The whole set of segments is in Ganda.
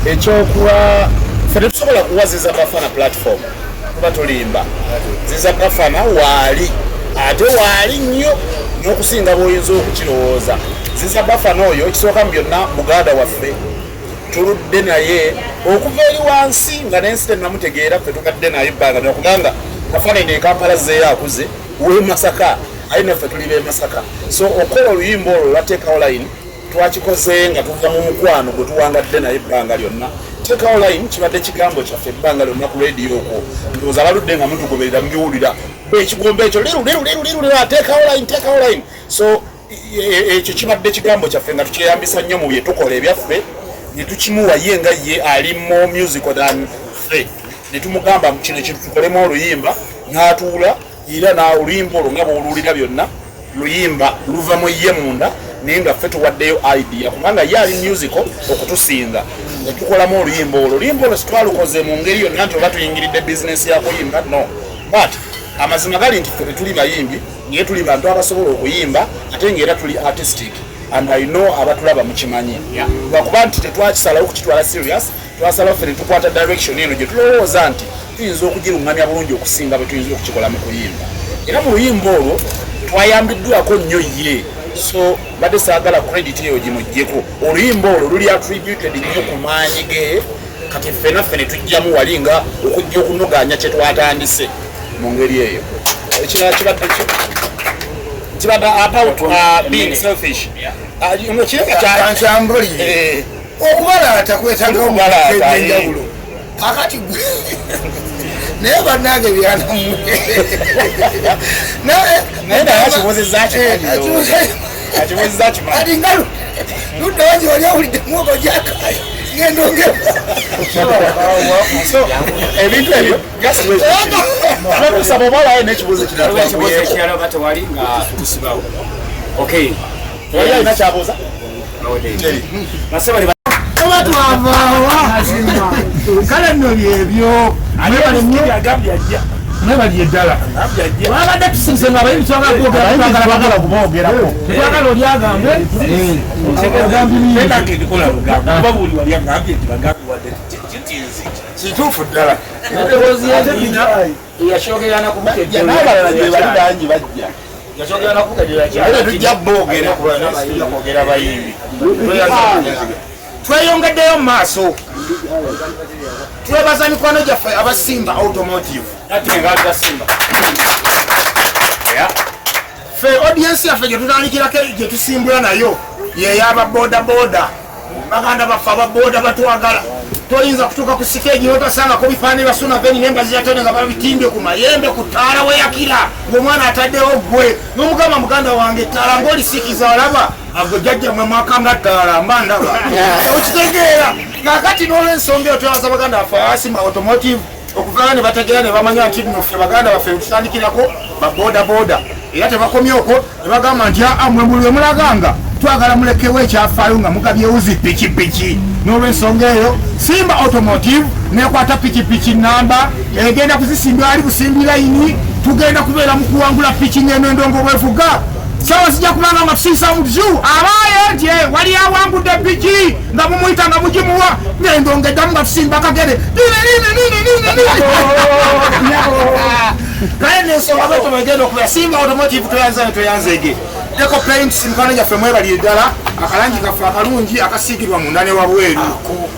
Ekyokuwa ffe tetusobola kuwa Ziza Bafana platform, tuba tulimba. Ziza Bafana waali, ate waali nnyo n'okusinga bw'oyinza okukirowooza. Ziza Bafana oyo, ekisooka mu byonna, muganda waffe, tuludde naye okuva eri wansi nga n'ensi tennamutegeera. Ffe tubadde naye ebbanga lyonna, kubanga Bafana eno e Kampala zeeyo akuze w'e Masaka, aye naffe tuli b'e Masaka. So okukola oluyimba olwo lwateekawo line, twakikoze nga tuva mu mukwano gwe tuwangadde naye ebbanga lyonna. Teekawo line kibadde kigambo kyaffe ebbanga lyonna ku rediyo okwo. Ndowooza baludde nga mutugoberera, mubiwulira ekigombe ekyo liru liru liru liru liru, teekawo line, teekawo line. So ekyo kibadde kigambo kyaffe nga tukyeyambisa nnyo mu bye tukola ebyaffe, ne tukimuwa ye nga ye ali more musical than ffe, ne tumugamba kino ekintu tukolemu oluyimba, n'atuula era na oluyimba olwo nga bw'oluwulira byonna luyimba luva mu ye munda, naye nga ffe tuwaddeyo idea, kubanga ye ali musical okutusinga, ne tukolamu oluyimba olwo. Oluyimba olwo sitwalukoze mu ngeri yonna nti oba tuyingiridde bizinesi ya kuyimba, no, but amazima gali nti ffe tetuli bayimbi, naye tuli bantu abasobola okuyimba, ate nga era tuli artistic, and I know abatulaba mukimanyi, lwakuba nti tetwakisalawo okukitwala serious. Twasalawo ffe ne tukwata direction eno gye tulowooza nti tuyinza okugiruŋŋamya bulungi okusinga bwe tuyinza okukikola mu kuyimba. Era mu luyimba olwo twayambiddwako nnyo ye, so badde saagala credit eyo gimuggyeko. Oluyimba olwo luli attributed nnyo ku maanyi ge. Kati ffena ffe ne tujjamu wali nga okujja okunoganya kye twatandise mu ngeri eyo. Ekirala kibadde ki? Kibadde about being selfish. Kireka Kankyambalire. Okubalaata kwetagawo Okubalaata, ebyenjawulo. Akati naye bannange byanammwe. Naye akibuuzizza kimanyi, akibuuzizza kimanyi. Kati nga ludda wangi wali awulidde muwogo gyakayi ngenda ongera. So ebintu ebyo just tusaba oba olayo n'ekibuuzo kirala. Waliwo ekibuuzo Twakuyeeko. Ekirala oba tewali nga tusibawo? Okay. Wali alina kyabuuza? Teri. Basebale. Oba twavaawa? Kale nno byebyo, mwebale nnyo, mwebaliye ddala. Twabadde tusirise nga abayimbi twagala kwogera, Twagala kuboogerako. Tetwagala oli agambe. Nange ndikola lugambo kuba buli wali agambye nti bagambye wadde Kituufu ddala. Yakyogera nakubukedde. N'abalala gye bali bangi bajja. Yakyogera nakubukedde. Era tujja boogera. Tujja kwogera abayimbi tweyongeddeyo mu maaso. Twebaza mikwano gyaffe abasimba Automotive. Ate engalo za Simba. Ffe audience yaffe gye tutandikirako, gye tusimbula nayo, yeyaba boda boda. Baganda baffe ababoda batwagala. Toyinza kutuuka ku siteegi notasangako bifaananyi basuna veni nembazi yatone nga babitimbye ku mayembe ku ttaala weyakira ngaomwana ataddewo gwe nomugamba, "Muganda wange, ettaala ngaolisikiza olaba ago jjajjamwe mwaka nga ttaala mba ndaba." Okitegeera? Kakati n'olwensonga eyo twebaza baganda baffe abasimba Automotive okuvayo ne bategeera ne bamanya nti nno ffe baganda baffe tutandikirako baboda boda. Era tebakomye okwo, ne bagamba nti, "Aa, mwe buli we mulaganga twagala mulekewo ekyafaayo nga mugabyewo zi pikipiki." N'olwensonga eyo Simba Automotive nekwata pikipiki namba egenda kuzisimbira ali busimbi layini. Tugenda kubeera mu kuwangula piki ng'eno endongo bwevuga sawa zijja kubanga nga tusiisa muzu abaaye nti, "Eh, wali awangudde piki," nga mumuyita nga mugimuwa ng'endongo eddamu nga tusimba kagere. Kale nensonga bwetyo bwegenda okubeera. Simba Automotive tweyanzayo, tweyanzeege. Deco Paints, mikwano gyaffe, mwebalire ddala akalangi kaffe akalungi akasiigirwa munda ne wabweru.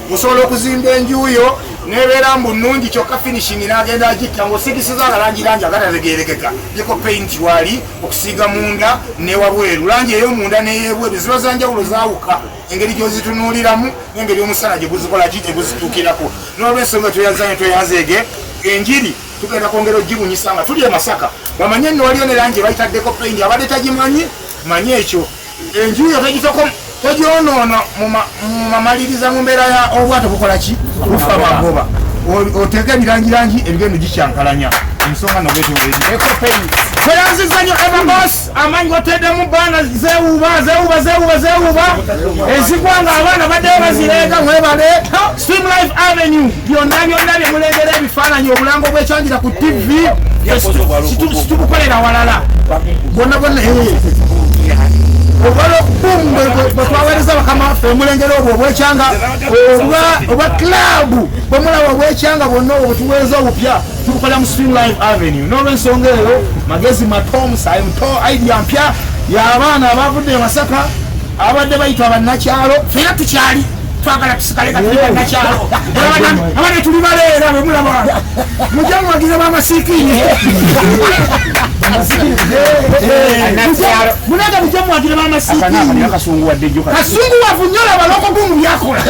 Musobola okuzimba enjuyo nebeera mbu nnungi, kyokka finishing n'agenda agitta ng'osiigisiza akalangi langi agatategeerekeka. Deco Paint wali okusiiga munda ne wabweru. Langi ey'omunda n'ey'ebweru ziba za njawulo, zaawuka engeri gy'ozitunuuliramu n'engeri omusana gye guzikola ki, gye guzituukirako. N'olwensonga tweyanzayo, tweyanzeege. Enjiri tugenda kwongera ogibunyisa nga tuli e Masaka, bamanye nno waliyo ne langi bayitaddeko paint. Abadde tagimanyi, manye ekyo enju yo togitoko togyonoona mu mamaliriza mu mbeera ya obwato bukola ki, bufa magoba. Oteeka ebirangirangi ebigendo gikyankalanya ensonga nobwetweyanziza nnyo Everbos amaanyi goteddemu baana zewuba zewuba zewuba zewuba ezigwa nga abaana baddeyo bazireega. Mwebale. Stream Life Avenue, byonna byonna bye mulengera ebifaananyi, obulango bwekyanjira ku TV, situbukolera walala bonna bonna. Obwalokumu bwe twaweereza bakama baffe omulengero ogwo obwekyanga obwa club bwemulaba obwekyanga bwonna obwo bwetuweereza obupya tubukolera mu Swing Live Avenue. N'olwensonga eyo magezi mato musaayi muto idea mpya y'abaana abavudde e Masaka abadde bayitwa bannakyalo fena tukyali twagala tusigale nga tuli bannakyalo abadde tuli baleera bwemulaba mujja muwagize bamasiikini munaga mujja muwagira bamasiikini kasungu wavunyola baloko gumu byakola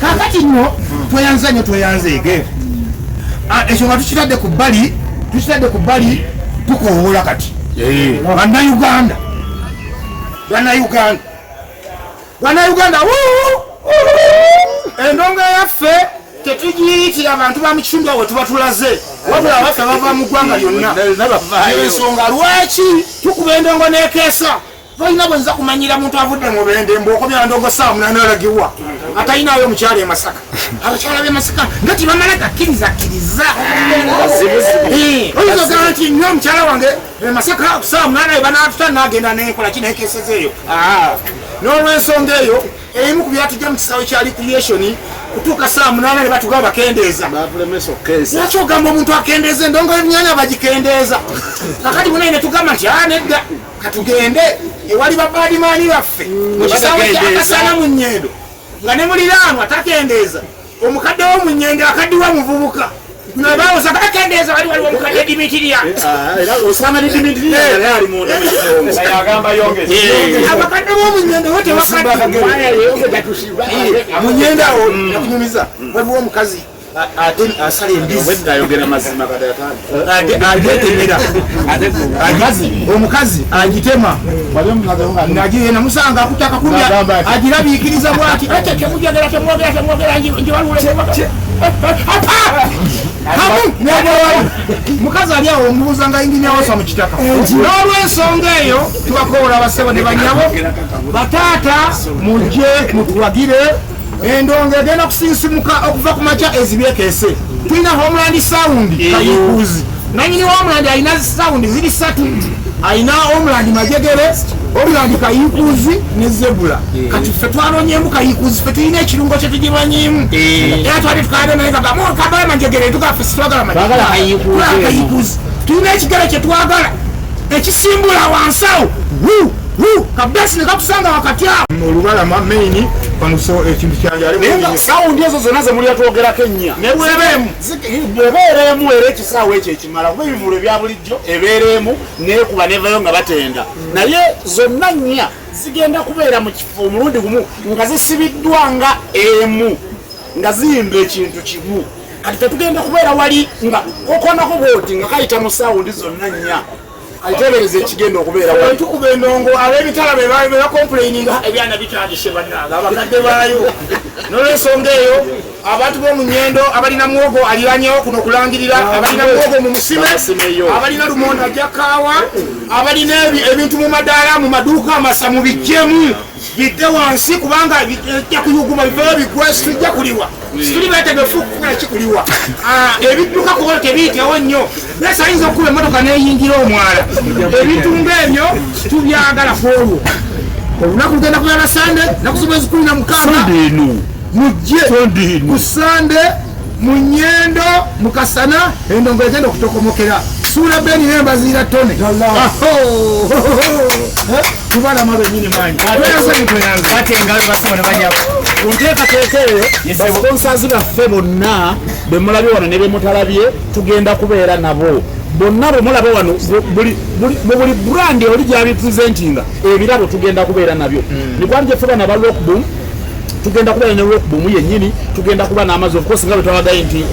kakati nno tweyanza nnyo tweyanzeege ekyo nga tukitadde ku bbali tukowoola kati bannayuganda bannayuganda endongo yaffe tetugiyitira abantu ba mu kitundu awo tuba tulaze wabula abaffe bava mu ggwanga lyonna. Ensonga lwaki tukuba endongo n'ekeesa tolina bwenza kumanyira muntu avudde mu Bende mbw'okomya ndongo ssaawa 8 olagiwa atalinayo omukyala e Masaka. Abakyala b'e Masaka nga tebamala gakkirizakkiriza oyinza ogamba nti nnyo omukyala wange e Masaka ssaawa 8 banaatuta naagenda nenkola ki nekeeseza eyo. N'olwensonga eyo ebimu ku byatujja mu kisaawe kya recreation kutuuka ssaawa 8 ne batugamba bakendeeza. Lwaki ogamba omuntu akendeeza endongo y'ebinnyanya bagikendeeza? Kakati munaye ne tugamba nti nedda katugende ewali babaadimaani baffe mu kisaawe kya Kasana mu Nnyendo nga ne muliraanwa takendeeza omukadde w'omu Nnyendo akaddiwa muvubuka nabawoza bakendeeza wali waliwo omukadde Dimitiria abakadde b'omu Nnyendo bo tebakadde mu Nnyendo awo nakunyumiza waliwo omukazi asala embizi agetemera omukazi agitema namusanga akutaka kulya agirabiikiriza bwati ate temujagera temwogera temwogera njibalule mukazi ali awo omubuuza nga inginiya wasa mu kitaka. N'olwensonga eyo tubakoola abasebo ne banyabo bataata mujje mutuwagire endongo egenda kusinsimuka okuva ku makya ezibyekeese. Tulina Homeland Sound Kayikuzi nanyini Homeland alina sound ziri 3 alina Homeland Majegere, Homeland Kayikuzi ne Zebula. Kati ffe twanonyeemu Kayikuzi ffe tulina ekirungo kye tugimanyiimu era twali tukade naye nga kabala Majegere tugaffe sitwagala Majegere Kayikuzi tulina ekigere kye twagala ekisimbula wansi awo kabesi ne kakusanga wakati awo olubalama main panuso ekintu kyange ali naye sound ezo zonna ze muli atwogerako ennya ne bwebeemu ebeeremu era ekisaawe ekyo ekimala kuba ebivulo ebya bulijjo ebeeremu neekuba nevayo nga batenda naye zonna nnya zigenda kubeera mu kifo omulundi gumu nga zisibiddwa nga emu nga ziyimba ekintu kimu. Kati tetugenda kubeera wali nga okonako bwoti nga kayita mu sound zonna nnya aliteebereza ekigenda okubeera wali. Tukuba endongo ab'ebitala be bakomplaininga ebyana bitandise bannange abakadde baayo. N'olwensonga eyo abantu b'omu Nnyendo abalina muwogo aliranyewo kuno okulangirira abalina muwogo mu musime abalina lumonde ajja kaawa abalina ebintu mu madaala mu maduuka amasa mubiggyemu bidde wansi kubanga bijja kuyuguma biveeyo bigwe situjja kuliwa situli beetegefu kukola kikuliwa ebidduka kukola tebiyitewo nnyo nese ayinza okukuba emmotoka n'eyingira omwala. Ebintu ng'ebyo tubyagala ku olwo olunaku lugenda kubeera Sande naku z'omwezi 16 mujje ku Sande mu Nnyendo mu Kasana endongo egenda okutokomokera Suula Beni n'embaziira Tone tubalama bennyini maanyi ku nteekateeka eyo basponsors baffe bonna be mulabye wano ne be mutalabye tugenda kubeera nabo bonna bwe mulaba wano mu buli brand oli gy'abipresentinga ebirabo tugenda kubeera nabyo. Mikwano gyaffe bano aba Rockboom tugenda kubeera ne Rockboom yennyini tugenda kuba n'amazzi of course nga bwe twabagaye nti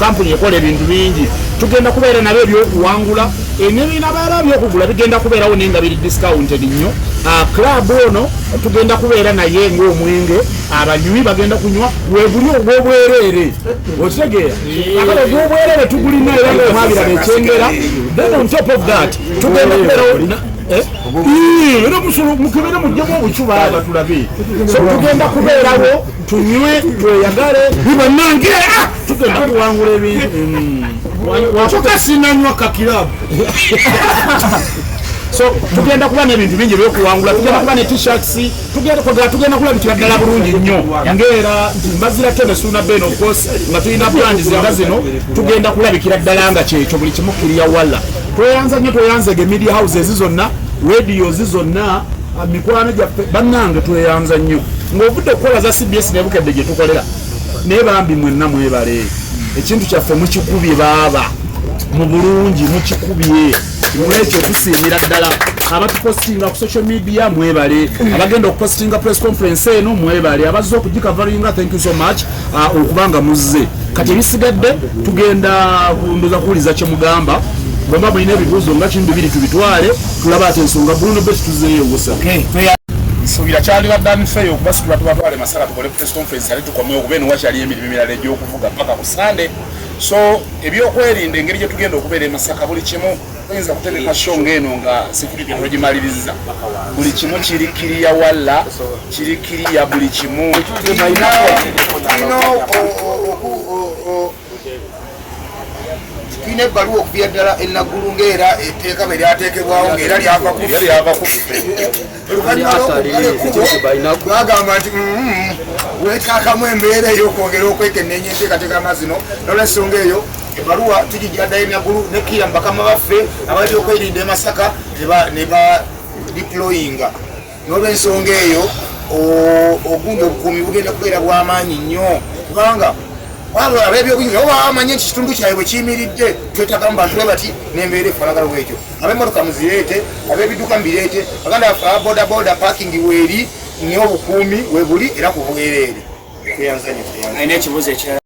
kampuni ekola ebintu bingi tugenda kubeera nabo ebyokuwangula n'ebinabaala byokugula bigenda kubeerawo naye nga biri discounted nnyo. Club ono tugenda kubeera naye ng'omwenge abanywi bagenda kunywa weeguli ogw'obwereere okitegeera akale ogw'obwereere tugulina era nga mwabiraba ekyengera. Then on top of that tugenda kubeerawo era omusolo mukebere muggyemu obucuba aba tulabe so tugenda kubeerawo tunywe tweyagale bannange tugenda kuwangula ebintu. Kyokka sinanywa kakirabu. So tugenda kuba n'ebintu bingi ebyokuwangula, tugenda kuba ne T-shirts, tugenda kwagala, tugenda kulabikira ddala bulungi nnyo ngaera nti Mbazira Tebe Suuna Ben, of course, nga tulina brand zinga zino, tugenda kulabikira ddala nga kyekyo buli kimu kiriya walla. Tweyanza nnyo, tweyanzege media houses zonna, radios zonna, mikwano gyaffe, bannange, tweyanza nnyo ng'ovudde okukola za CBS nebukedde gye tukolera. Naye bambi mwenna mwebale, ekintu kyaffe mukikubye baaba mu bulungi, mukikubye. Mulekyo tusiimira ddala abatupostinga ku social media, mwebale. Abagenda okupostinga press conference eno, mwebale. Abazze okugikavaringa, thank you so much, okubanga muzze. Kati ebisigadde tugenda ndoza kuwuliza kyemugamba. Bwemba mulina ebibuuzo nga kimu bibiri tubitwale, tulaba ate ensonga Bruno Bet tuzeeyo busa. Nsuubira kyalibadde unfair okubasitula tubatwale Masaka tukole press conference ate tukomewo, okuba eno wakyaliyo emirimu emirala egy'okuvuga paka ku Sande. So ebyokwerinda, engeri gye tugenda okubeera e Masaka, buli kimu, toyinza kutegeka show ng'eno nga security togimaliriza. Buli kimu kiri kiriya walla, kiri kiriya buli kimu. Tulina tulina ebbaluwa okuvira ddala enaggulu ngaera etteeka bwe lyateekebwawo ngaera lyava ku era lyava ku ffe. Oluvannyuma lw'okuggala ekkubo bagamba nti weetaakamu embeera ey'okwongera okwekenneenya enteekateeka nga zino. Nolwensonga eyo ebbaluwa tugijja ddala enaggulu nekkira mu bakama baffe abali okwerinda e Masaka ne ba deployinga. N'olwensonga eyo ogundi obukuumi bugenda kubeera bw'amaanyi nnyo, kubanga abo ab'ebyobuyinza bo baba bamanye nti kitundu kyabwe bwe kiyimiridde twetagamu bantu bwe bati n'embeera efaanagana bwetyo. Ab'emmotoka muzireete, ab'ebidduka mubireete, baganda baffe aba boda boda, parking weeri n'obukuumi webuli era ku bwereere. Tweyanza nnyo, tweyanza. Alina ekibuuzo ekirala?